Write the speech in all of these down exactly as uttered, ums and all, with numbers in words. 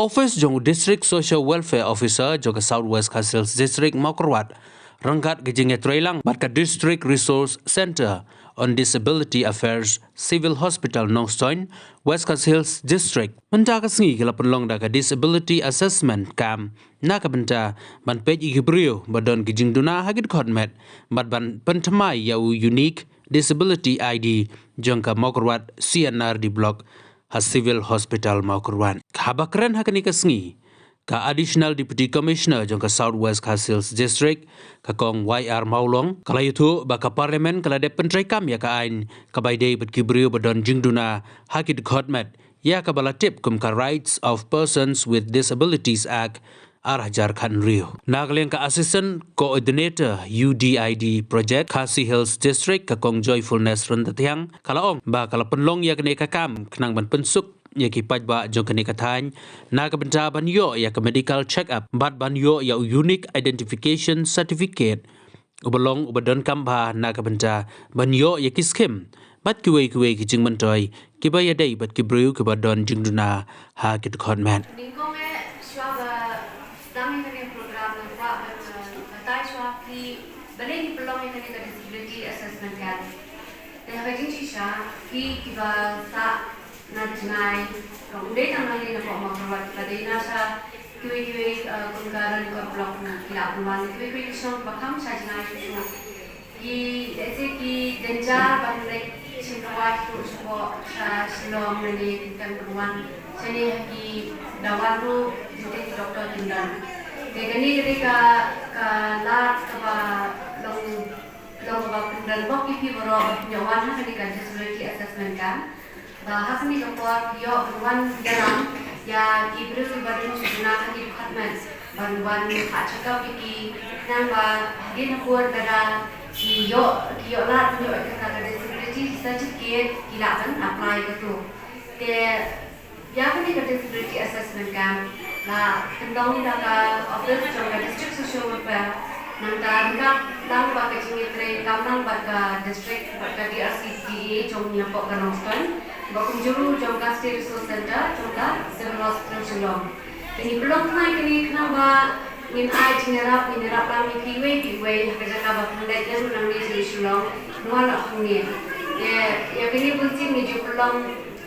Office jong u District Social Welfare Officer jong ka South West Khasi Hills District Mawkyrwat ryngkat ka jingïatreilang bad ka District Resource Centre on Disability Affairs, Civil Hospital Nongstoiñ, West Khasi Hills District, mynta ka sngi ki la pynlong da ka Disability Assessment Camp na ka bynta ban peit ïa ki briew ba don ki jingduna ha ki dkhot met bad ban pynthymmai ïa u Unique Disability I D jong ka Mawkyrwat C and R D Block ha Civil Hospital Mawkyrwat. Haba kren ha kane ka sngi, ka Additional Deputy Commissioner jong ka South West Khasi Hills District, ka Kong Y R Mawlong, ka la ïathuh ba ka Parliament ka la dep pyntreikam ïa ka aiñ kaba ïadei bad ki briew ba don jingduna ha ki dkhot met, ïa kaba la tip kum ka Rights of Persons with Disabilities Act ar hajar khathynriew. Na ka liang ka Assistant Coordinator U D I D Project Khasi Hills District, ka Kong Joyfulness Ryntathiang, ka la ong ba ka la pynlong ïa kane ka camp khnang ban pynsuk ïa ki paidbah jong kane ka thaiñ na ka bynta ban ïoh ïa ka medical check-up bad ban ïoh ïa u Unique Identification Certificate uba long uba donkam bha na ka bynta ban ïoh ïa ki skim bad kiwei kiwei ki jingmyntoi kiba ïadei bad ki briew kiba don jingduna ha ki dkhot met. Nyngkong eh, shuwa ba sdang ïa kane ka program, nga kwah ban, eh, batai shuwa phi balei ngi pynlong ïa kane ka disability assessment camp. Te ha ka jingshisha, phi kiba sah na jngai, ka um dei tang nangne na Mawkyrwat, ba ka dei na sha kiwei kiwei, eh, kum ka Ranikor Block, ki la pynwan kiwei kiwei ki shnong ba kham sha jngai shuh shuh. Ki, let's say, ki danger ban leit shim dawai shuh shuh sha Shillong nangne, ki khlem pynwan shane, ha ki dawai ruh jingtip doctor kim don. Te kane ka dei ka, ka lad kaba long, long kaba pyndonkam ïa phi baroh ba phin ïoh wan ha kane ka disability assessment camp. Ba ha kane ka por phi ïoh ban wan ïalam ïa ki briew kiba don jingduna ha ki dkhot met, ban wan phah check up ïa ki, khnang ba hadien ha por lada ki ïoh, ki ïoh lad ban ïoh ïa kata ka disability certificate, ki lah ban apply ïa kato. Te ïa kane ka disability assessment camp la kyndong da ka office jong ka District Social Welfare, nangta ryngkat lang bad ka jingïatreilang bad ka district bad ka D R C D A jong ngi hapoh ka Nongstoiñ, bad kumjuh ruh jong ka State Resource Centre jong ka Civil Hospital Shillong. Te ngi pynlong tang kane khnang ba ngin ai jingïarap, ngin ïarap lang ïa phi iwei pa iwei ha ka jaka ba phin leit ïa ruh nangne sha Shillong, nangta la hangne. Te ïa kane bunsien ngi ju pynlong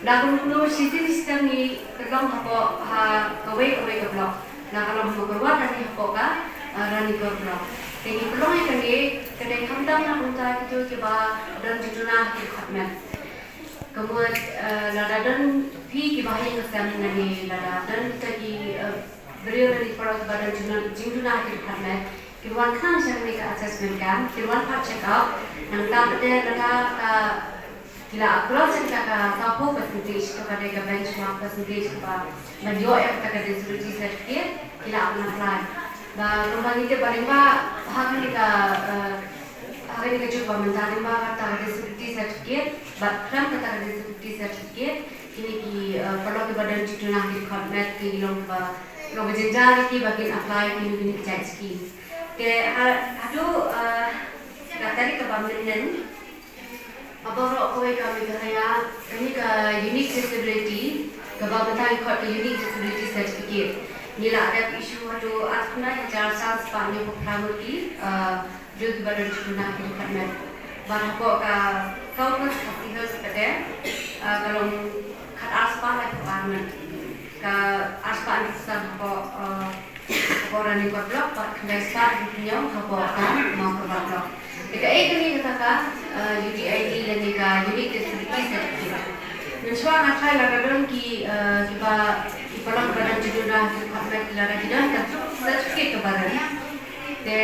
da kumno shisien shisien ngi pynlong hapoh ha kawei kawei ka block. Na ka long ha Mawkyrwat, lane hapoh ka, ah, Ranikor Block. Te ngi pynlong ïa kane, ka dei khamtam na ka bynta kito kiba don jingduna ha ki dkhot met. Ka mut, eh, lada don phi kiba ha ïing ha sem lane lada don kita ki, eh, briew lane paralok kiba don jingduna, jingduna ha ki dkhot met, kin wan khnang sha kane ka assessment camp, kin wan phah check up, nangta pat lada ka ki la cross ïa kata ka sawphew percentage, kata ka dei ka benchmark percentage kaba ban ïoh ïa kata ka disability certificate, ki lah ban apply. Ba kumba ngi tip ba lyngba ha kane ka, eh, ha kane ka juk ba mynta lyngba kata ka disability certificate bad khlem kata ka disability certificate, kine ki, eh, paralok kiba don jingduna ha ki dkhot met ki long ba, long ba jynjar ïa ki ba kin apply ïa kine ki jait scheme. Te ha, haduh, eh, ka tarik kaba mynnin, ha baroh kawei ka Meghalaya, kane ka unique disability, kaba mynta ngi khot ka unique disability certificate, ngi la dep issue haduh arphew khyndai hajar san spah hynñiewphew phra ngut ki, eh, briew kiba don jingduna ha ki dkhot met. Bad hapoh ka South West Khasi Hills pat, eh, ka long khat ar spah laiphew ar ngut. Ka ar spah hynñiewphew san hapoh, eh, hapoh Ranikor Block, bad khyndai spah hynñiewphew hynñiew hapoh ka Mawkyrwat Block. Te kaei kane kata ka, eh, U D I D lane ka Unique Disability Certificate. Mynshuwa nga tharai lada don ki, eh, kiba, ki paralok kiba don jingduna ha ki dkhot met, lada ki don ka certificate kaba rem. Te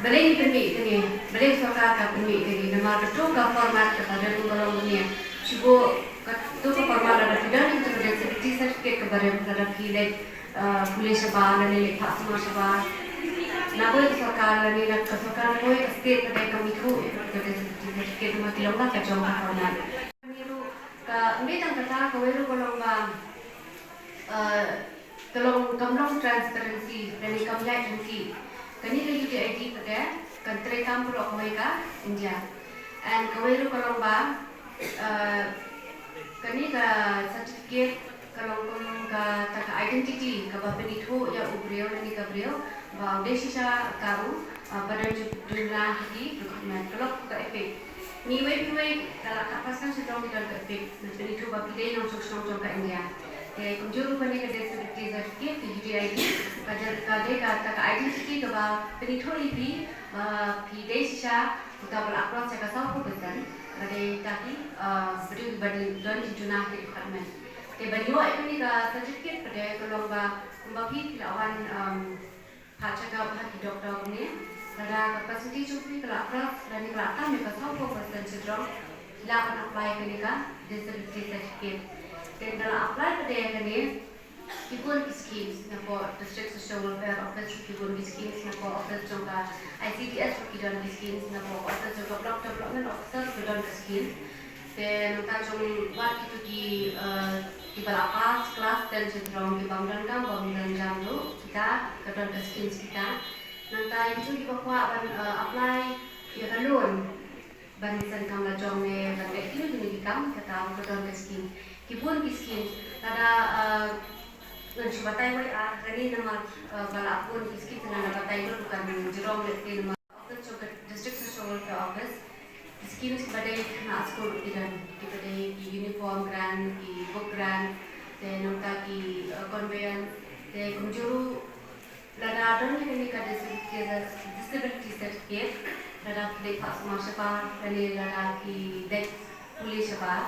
balei ngi pynmih kane, balei sorkar ka pynmih kane, namar kato ka format kaba rem ka long kane. Shu buh kato ka format, lada phi don kato ka disability certificate kaba rem, lada phi leit, eh, pule shabar lane leit phah sumar shabar, na kawei ka sorkar lane na ka sorkar na kawei ka state pat kam ithuh ïa ka disability certificate, namar ki long la ka jong ka format. Kane ruh ka, ym dei tang kata, kawei ruh ka long ba, eh, ka long, kam long transparency lane kam ïaid lynti. Kane ka U D I D pat kan treikam baroh kawei ka India. And kawei ruh ka long ba, eh, kane ka certificate Ka long kum kata ka identity kaba pynithuh ïa u briew lane ka briew ba u dei shisha ka u, ah, ba don ju-, juna ha ki recruitment. Ka long ka EPIC. Ngi wei pa wei, ka la khatphra snem sha jrong ki don ka EPIC, ban pynithuh ba phi dei nongshong shnong jong ka India. Te kumjuh ruh kane ka disability certificate, ka U D I D, ka dei, ka dei kata ka identity kaba pynithuh ïa phi ba phi dei shisha uta ba la cross ïa ka sawphew percent, ka dei kata ki, ah, briew ba don jingtuna ha ki department. Te ban ïoh ïa kane ka certificate pat ka long ba, kumba phi, phi la wan, um, ha check up ha ki doctor kumne, lada ka percentage jong phi ka la cross lane ka la tam ïa ka sawphew percent sha jrong, phi lah ban apply ïa kane ka disability certificate. Te lada la apply pat ïa kane, ki bun ki schemes napoh District Social Welfare Office, ki bun ki schemes napoh office jong ka I C D S, ki don ki schemes napoh office jong ka Block Development Officer, ki don ki schemes. Te nangta jong wat kito ki, eh, kiba la pass class ten sha jrong, ki bym don kam bym don jam ruh, kita ka don ka schemes kita. Nangta ïa kito kiba kwah ban, eh, apply ïa ka loan ban seng kam la jong ne ban leh kino kino ki kam, kata ruh ka don ka scheme. Ki bun ki scheme, lada, eh, ngan shu batai wei ar, kane namar, eh, ba la bun ki scheme te ngan batai ruh kan jrong leh te namar office jong ka District Social Welfare Office. Ki scheme kiba dei khynnah skul ki don, kiba dei ki uniform grant, ki book grant, te nangta ki, eh, conveyance, te kumjuh ruh lada don ïa kane ka disability, disability certificate, lada phi leit phah sumar shabar, lane lada phi leit pule shabar,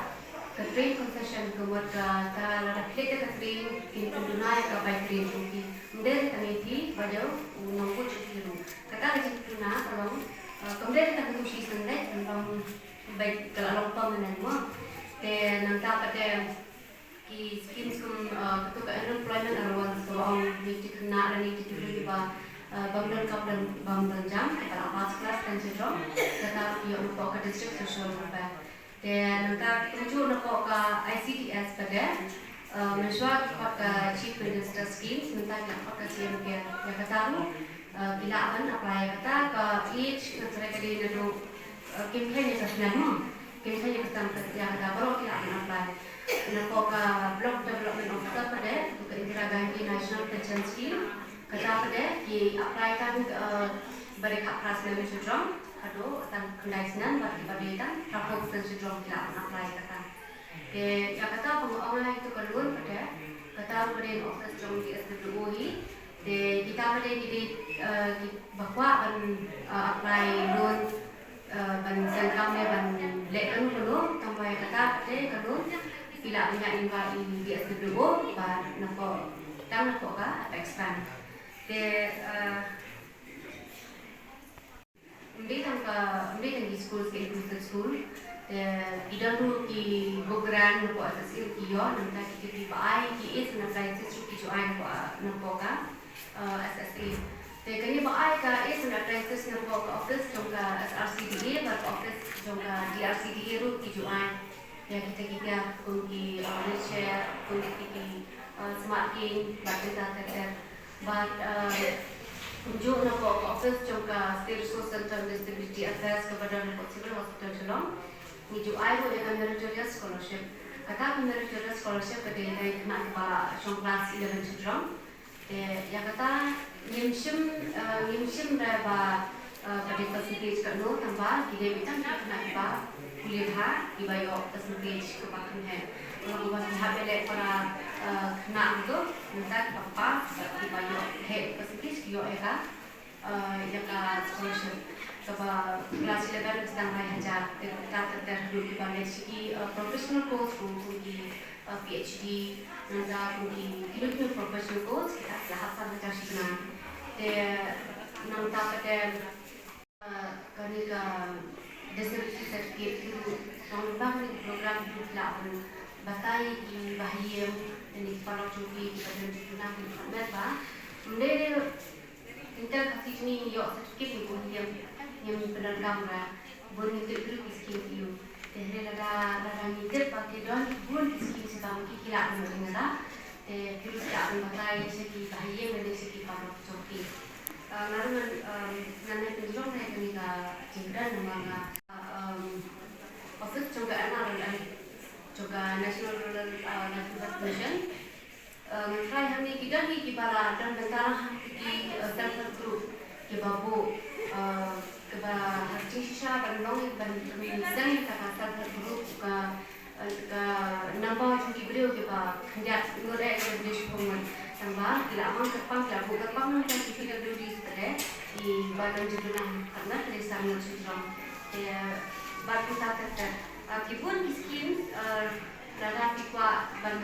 ka train concession ka mut kata, lada phi leit da ka train, kin pynduna ïa ka bai train jong phi. Ym dei tang ïa phi, ba dei u nongbud jong phi ruh. Kata ka jingpynduna ka long, eh, kam dei tang ka tu shi snem leit, ka long, bai, ka la long permanent mo. Te nangta pat te ki schemes kum, uh, kato ka unemployment allowance, kaba ong ïa ki khynnah lane ki khynnah kiba, uh, bym don kam, bym don jam, kiba la pass class ten sha jrong, kata ki ïoh napoh ka District Social Welfare. Te nangta kumjuh napoh ka I C D S pat, uh, mynshuwa ki khot ka Chief Minister Schemes, mynta ki la khot ka C M Care. Ïa kata ruh, uh, ki lah ban apply. Kata ka age, nga kyrpad ka dei naduh, uh, kim kheiñ ïa ka snem mo. Kim kheiñ ïa ka snem, ïa kata baroh ki lah ban apply. Napoh ka Block Development Officer pat, ka Indira Gandhi National Pension Scheme, kata pat ki apply tang, eh, ba dei khatphra snem sha jrong haduh tang khyndai snem, bad kiba dei tang phraphew snem sha jrong ki lah ban apply kata. Te ïa kata ba nga ong ïa kito ka loan pat, kata ruh ka dei na office jong D S W O hi. Te kita pat ki dei, eh, kiba kwah ban, eh, apply loan, eh, ban seng kam ne ban leh kano kano, tang ba ïa kata pat ka loan phi lah ban ïaid lyngba i D S W O, ba napoh, tang napoh ka Apex Bank. Te, eh, ym dei tang ka, ym dei tang ki school, ki inclusive school. Te ki don ruh ki book grant napoh S S A ruh ki ïoh, nangta ki, kiba ai ki aids and arthritis ruh ki ju ai napoh, napoh ka, eh, S S A. Te kane ba ai ka aids and arthritis napoh ka office jong ka S R C D A bad ka office jong ka D R C D A ruh ki ju ai ïa kita ki tiar kum ki, uh, wheelchair, kum ki, ki, uh, smart cane bad kita ter ter. Bad, uh, kumjuh napoh ka office jong ka State Resource Centre and Disability Affairs kaba don napoh Civil Hospital Shillong, ngi ju ai ruh ïa ka meritorious scholarship. Kata ka meritorious scholarship ka dei ïa ki khynnah kiba la shong class eleven sha jrong. Te ïa kata ngim shim, eh, ngim shim re ba, eh, ka dei percentage katno, tang ba ki dei beit tang ki khynnah kiba pule bha kiba ïoh percentage kaba khamheh. Namar ba ki hap ïaleh para, eh, khynnah ruh, mynta kiba pass, kiba ïoh heh percentage ki ïoh ïa ka, eh, ïa ka scholarship. Kaba class eleven ka dang lai hajar, te kata ter ter haduh kiba leit sha ki, eh, professional course kum, kum ki, uh, P H D, nangta kum ki, kino kino professional course, kita ki la hap san hajar shi khynnah. Te nangta pat, uh, kane ka disability certificate ruh, tang lyngba kane ka program ruh ki lah ban batai ïa ki bahaïing lane ki paralok jong ki kiba don jingpynbna, ki lah ban batai ba ym dei re Tang ka shisha ngi ïoh certificate ngi bun ïa, ngim pyndonkam ba bun ngi tip briew ki skim ïa u. Te hynrei lada, lada ngi tip ba ki don bun ki skim sha ba ki, ki lah ban ïoh ïa nga. Te ki ruh ki lah ban batai sha ki bahaïing lane sha ki paralok jong ki. Ah, nga ruh ngan, um, ngan ai pynjrong ïa kane ka jingkren namar nga, um, office jong ka N R L M, jong ka National Rural, ah, Livelihood Mission. Ngan try hangne ki don hi kiba la don bynta lang ha ki self help group kiba buh kaba ha ka jingshisha ban long ban seng ïa ka self help group ka ka number jong ki briew kiba khyndiat ngut eh ïa ka village home. Tangba ki la mang kyrpang, ki la buh kyrpang na ka P W D te kiba don jingduna ha ka Teresa Ngat Sutram. Te bad kita te ki bun ki schemes. Lada phi kwah ban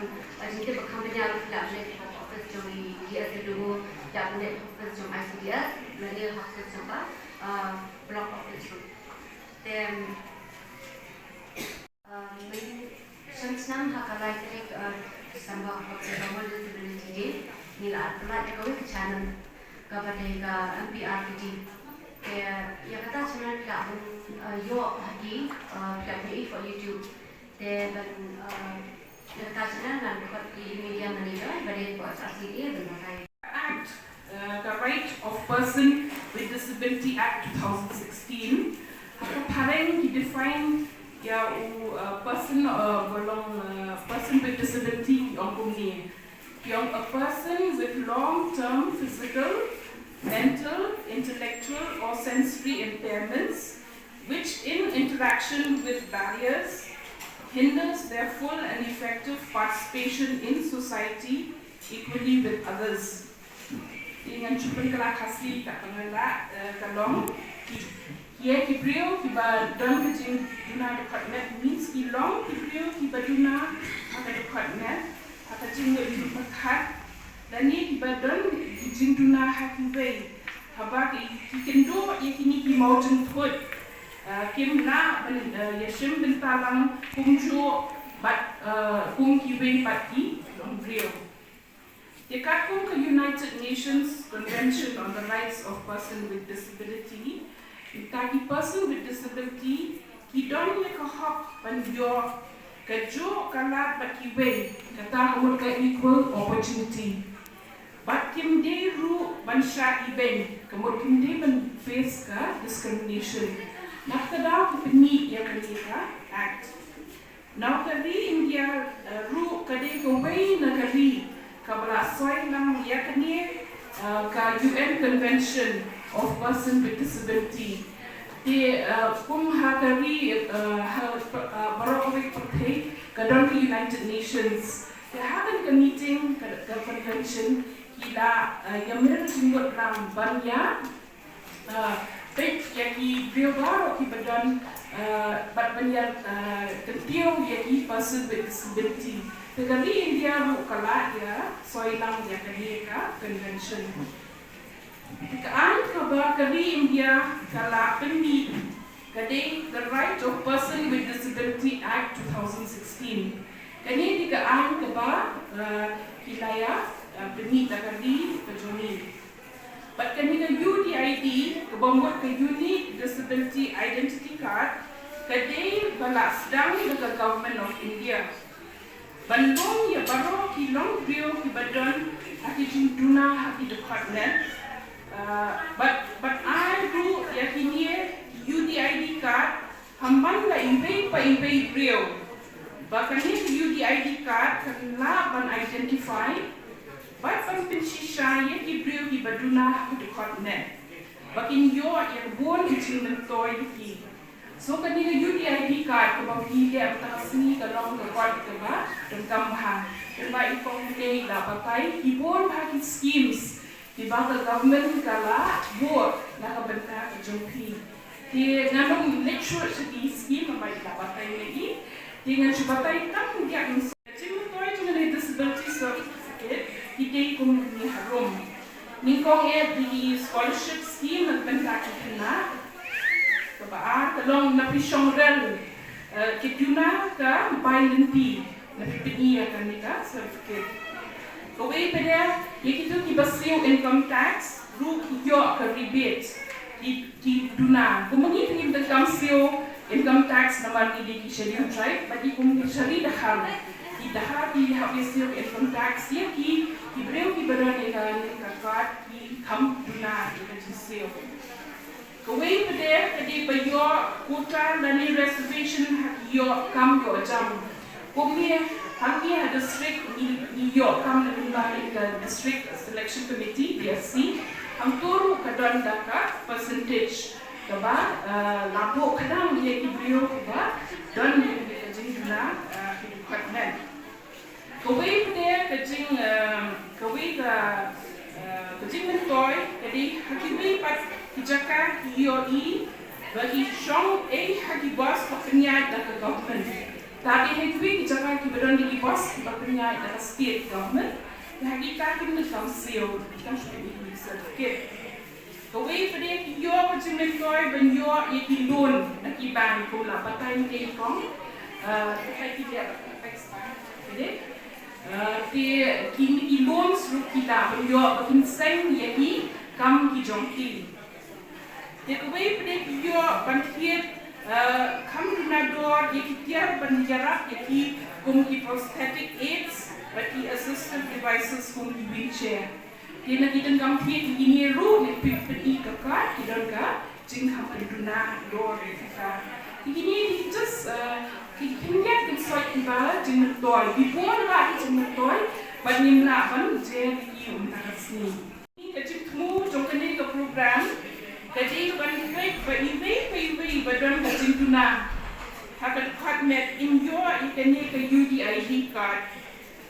jingtip ba kham bniah ruh phi lah ban leit ha office jong i D S W, phi lah ban leit ha office jong I C D S lane ha office jong ka block office ruh. Te mynta shen snem ha ka lai tarik December, ha ka World Disability Day, ngi la pynlait ïa kawei ka channel kaba dei ka M P R P D. Te ïa kata channel phi lah ban ïoh ha ki, phi lah ban ïoh ha YouTube. Te ban ïa kata channel ngan khot ïa i media manager ba dei ka H R C D A ban batai. Act, uh, the Right of Person with Disability Act two thousand sixteen. Ha ka phareng ki define ïa u, uh, person, uh, ba long, uh, person with disability, ki ong kumne. Ki ong a person with long-term physical, mental, intellectual or sensory impairments which in interaction with barriers hinders their full and effective participation in society equally with others. Te ngan shu pynkylla Khasi, ka pynkylla, eh, ka long ki, ki, ki briew kiba don ka jingduna dkhot met, means ki long ki briew kiba duna ha ka dkhot met ha ka jingmut jingpyrkhat, lane kiba don ki jingduna ha kiwei, haba ki, ki kynduh ïa kine ki mawjynthut, eh, kim lah ban, eh, ïashim bynta lang kumjuh bad, eh, kum kiwei pat ki longbriew. Te katkum ka United Nations Convention on the Rights of Person with Disability, kita ki person with disability ki don ïa ka hok ban ïoh kajuh ka lad bad kiwei, kata ka mut ka equal opportunity. Bad kim dei ruh ban shah ibeiñ, ka mut kim dei ban face ka discrimination. Na kata ka daw ki pynmih ïa kane ka act. Na ka ri India, eh, ruh ka dei kawei na ka ri kaba la soi lang ïa kane, eh, ka U N Convention of Person with Disability. Te, eh, kum ha ka ri, eh, ha, eh, baroh kawei ka pyrthei ka don ka United Nations. Te ha kane ka meeting ka, ka convention ki la, eh, ïa mir jingmut lang ban ïa, eh, peit ïa ki briew baroh kiba don, eh, bad ban ïa, eh, kyntiew ïa ki person with disability. Te ka ri India ruh ka la ïa soi lang ïa kane ka convention. Te ka aiñ kaba ka ri India ka la pynmih ka dei the Right of Person with Disability Act two thousand sixteen. Kane dei ka aiñ kaba, eh, ki la ïa, eh, pynmih da ka ri ka jong ngi. Bad kane ka U D I D, kaba mut ka Unique Disability Identity Card, ka dei ba la sdang da ka Government of India ban long ïa baroh ki longbriew kiba don ha ki jingduna ha ki dkhot met. Ah, bad, bad ai ruh ïa kine U D I D card ha man la iwei pa iwei briew. Ba kane ka U D I D card kan lah ban identify bad ban pynshisha ïa ki briew kiba duna ha ki dkhot met ba kin ïoh ïa ka bun ka jingmyntoi ïa ki. So kane ka U D I D card kaba phi leh mynta ka sngi ka long ka kot kaba donkam bha. Kumba i kong Neh i la batai, ki bun bha ki schemes kiba ka government ka la buh na ka bynta ka jong phi. Te ngan ym leit shuh sha ki scheme ba i la batai ïa i. Te ngan shu batai tang ïa ka jingmyntoi jong ka disability certificate, ki dei kum kine harum. Nyngkong eh dei ki scholarship scheme na ka bynta ki khynnah. Kaba ar ka long na phi shong rel, eh, ki duna ka bai lynti, na phi pyni ïa kane ka certificate. Kawei pat de ïa kito kiba siew income tax ruh ki ïoh ka rebate. Ki, ki duna. Kumba ngi, ngi donkam siew income tax namar ngi dei ki scheduled tribe, bad ki kum ki sha ri Dkhar. Ki Dkhar ki hap ïa siew income tax ïa ki, ki briew kiba don ïa kane ka card ki kham duna ïa ka jingsiew. Kawei pat de ka dei ba ïoh quota lane reservation ha ki ïoh kam ïoh jam. Kumne, Hangne ha district ngi, ngi ïoh kam na lyngba ïa ka District Selection Committee, D S C. Hangto ruh ka don da ka percentage kaba, eh, la buh khnang ïa ki briew kiba don ïa ka jingduna, eh, ki dkhot met. Kawei pat de ka jing, eh, kawei ka, eh, ka jingmyntoi ka dei ha kiwei pat ki jaka ki ïohi ba ki shong ei ha ki bos ba pynïaid da ka government. Te dei ha kiwei ki jaka kiba don da ki bos kiba pynïaid da ka state government. Te ha kita kim donkam siew, kim donkam siew certificate. Kawei pat de ki ïoh ka jingmyntoi ban ïoh ïa ki loan na ki bank, kum la batai mynne kong, eh, batai ki leh, eh, te kine ki loans ruh ki lah ban ïoh ba kin seng ïa ki kam ki jong ki. Te kawei pat de ki ïoh ban thied, eh, kham duna dor ïa ki tiar ban ïarap ïa ki, kum ki prosthetic aids bad ki assistive devices kum ki wheelchair. Te na ki donkam thied ïa kine ruh, ne phi pyni ka card, ki don ka jingkham pynduna dor ïa kata. Te kine ki just, eh, ki khyndiat ki soi kiba jingmyntoi, ki bun ba ki jingmyntoi, bad ngim lah ban jer ïa ki mynta ka sngi. Ka jingthmu jong kane ka program ka dei ban peit ba iwei pa iwei ba don ka jingduna ha ka dkhot met in ïoh ïa kane ka U D I D card.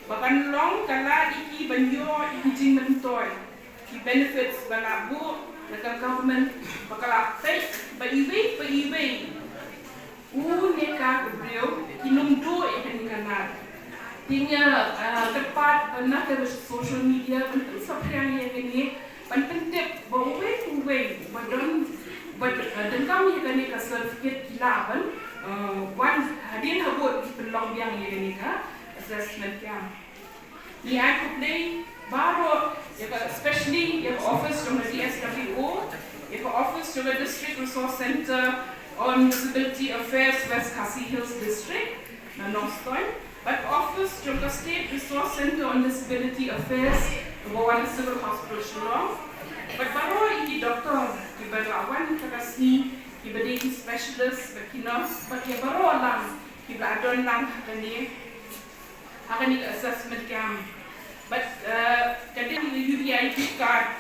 Ba kan long ka lad ïa ki ban ïoh ïa ki jingmyntoi, ki benefits ba la buh na ka government, ba ka la peit ba iwei pa iwei u ne ka briew kin ym duh ïa kane ka lad. Te nga, ah, kyrpad ba na ka social media ban pynsaphriang ïa kane, ban pyntip ba uwei uwei ba don, ba, ah, donkam ïa kane ka certificate ki lah ban, ah, wan hadien habud ki pynlong biang ïa kane ka assessment camp. Ngi ai khublei baroh ïa ka, especially ïa ka office jong ka D S W O, ïa ka office jong ka District Resource Centre on Disability Affairs, West Khasi Hills District, na Nongstoiñ, bad ka office jong ka State Resource Centre on Disability Affairs, kaba wan na Civil Hospital Shillong, bad baroh ïa ki doktor kiba la wan ha ka sngi, kiba dei ki specialist bad ki nurse, bad ïa baroh lang kiba la don lang ha kane, ha kane ka assessment camp. Bad, eh, ka dei ka U D I D card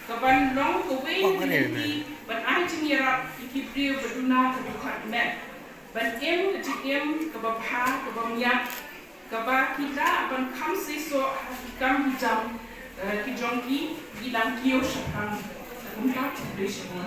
kaban long kawei na ki lynti ban ai jingïarap ïa ki briew ba duna ka dkhot met, ban im ka jingim kaba bha, kaba miat, kaba ki lah ban kham seisoh ha ki kam ki jam, eh, ki jong ki, ki dang kiew shaphrang. Kumta, khublei shibun.